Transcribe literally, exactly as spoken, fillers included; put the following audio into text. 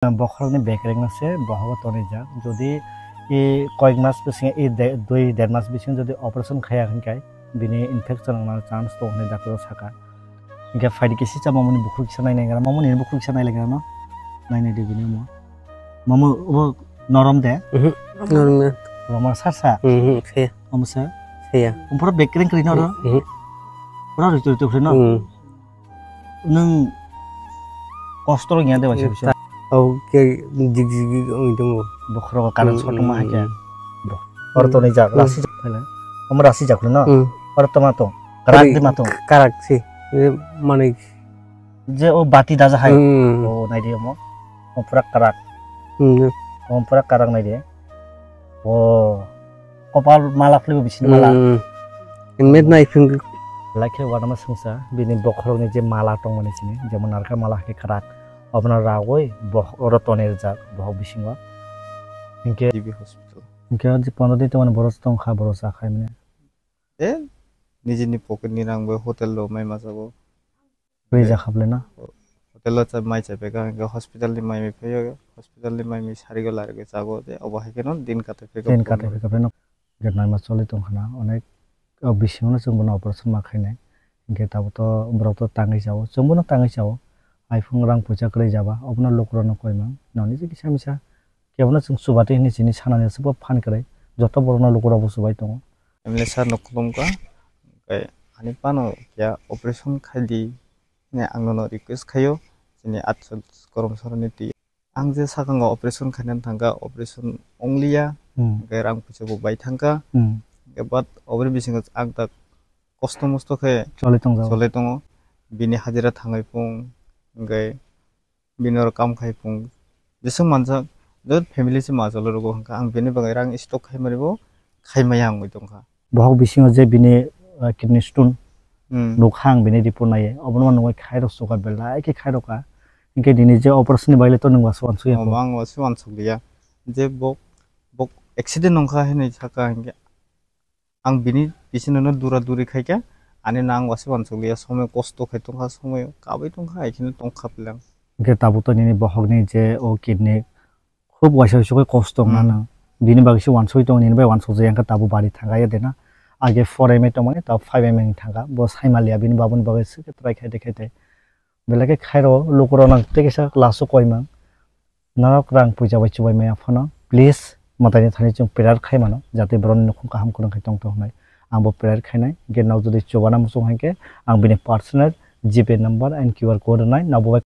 Bokhorokni bekerengno se bohogo tonijak. Jodi e koyek mas bisingo, e de-, dui der mas bisingo jodi operation khaiya hinkhe bini infection wngna chance tongo hinwi doctor o saka. Hinkhe phaidi kisa cha mamoni bukhuk kisa nainai gra, mamoni bukhuk kisa nailai gra no. Nainai de bini omo. Mamo obo norom de? Mhm. Normal. Omo sarsa? Mhm, se. Omo sa? Se ya. Omo pura bekereng kwrwi no ro? Mhm. Pura ritu ritu kwrwi no? Mhm. Nwng kosto rok ya de waisa bisa. Au ke jig jig jig ong tongo. Bokhorok current short ma hai khe. Oro to ni jak rasi jak phela. Omo rasi jak no. Oro to ma to. Karak de ma to. Karak si. Mane je o bati daja hai. O nai de omo. O pura karak. O pura karak nai de. O kopal mala philibo bisini mala. Met nai phung. Lakhe wanama sungsa bini bokhorokni je mala tongmani sini, jemon narka mala hai khe kwrak, obono ragwi boh-, oro tonwi rijak bohok bisingo. Hinkhe G B hospital. Hinkhe je pondro din tongmani borok tongkha, borok cha khai mane. E, nijini pocket ni rang bai hotel rw mai masago. Rija khaplena. Hotel o cha mai cha peka hingke hospital ni mai mai phaio, hospital ni mai mai sarigo larigwi chago je obo hai kheno din katai peka. Din katai peka pheno. Ge naima choli tongkhana onek o bisingo no chwng bono operation ma khainai. Hingke tabuk to borok to tangwi chao, chwng bono tangwi chao. Iphung rang puisa kwrwi jaba obono lukurokno koimang noni je kisa misa kebono chwng chubatwi hinwi chini sanani aswk bo phan kwrwi joto borokno lukurok bo chubai tongo. M L A sir no khulumkha, hingke ani phano keha operation khaidi. Hwnwi ang nono request khaio, chini Atsa Koromsarani twi. Ang je sakang o operation khainani thangkha, operation ongliya, hwnkhe rang puisa bo bai thangkha. Hwnkhe but oboni bisingo ang tak kosto mosto khe choli tongjao. Choli tongo. Bini hajira thangai phung, hwnkhe bini oro kam khai phung. Jeswk manjak, jot family se ma choli rogo hwnkha ang bini bagwi rang stock khai mani bo khai maya wngwi tongkha. Bohok bisingo je bini, uh, kidney stone nukha ang bini report naiye, obono ma nugwi khairok suka belai khe khairokha. Hinkhe nini je operation ni bagwi le to nwng wansuk wansuk ya. Omo ang wansuk wansuk liya. Je bok, bok accident wngkha hinwi saka hinkhe ang bini bisino no dura duri khaikha, ani no ang wansuk wansuk liya, somoi kosto khai tongkha, somoi kabui tongkha, hai kheno tongkha pelang. Hinkhe tabuk to nini bohokni je o kidney Khub waisa waisa khe kosto wngna nang. Bini bagwi se wansugwi tongo, nini bai wansukjak ya wngkha tabuk bari thangkha ya de na. Age four M A tongmani tabuk five M A ni thangkha. Bo sai manliya bini babuni bagwi se khe try khai de khai de. Belai khe khairo lukurok nang tei kaisa last o koimang. Norok rang puisa bai chubai maya phano please mwtaini thani chwng prayer khai mano jate borokni nukhung kaham kwrwng khai tongthok hwnwi. Ang bo prayer khainai. Hinkhe nok jodi chubana muchung hai khe ang bini personal G P number and Q R code rwnai. Nabo bai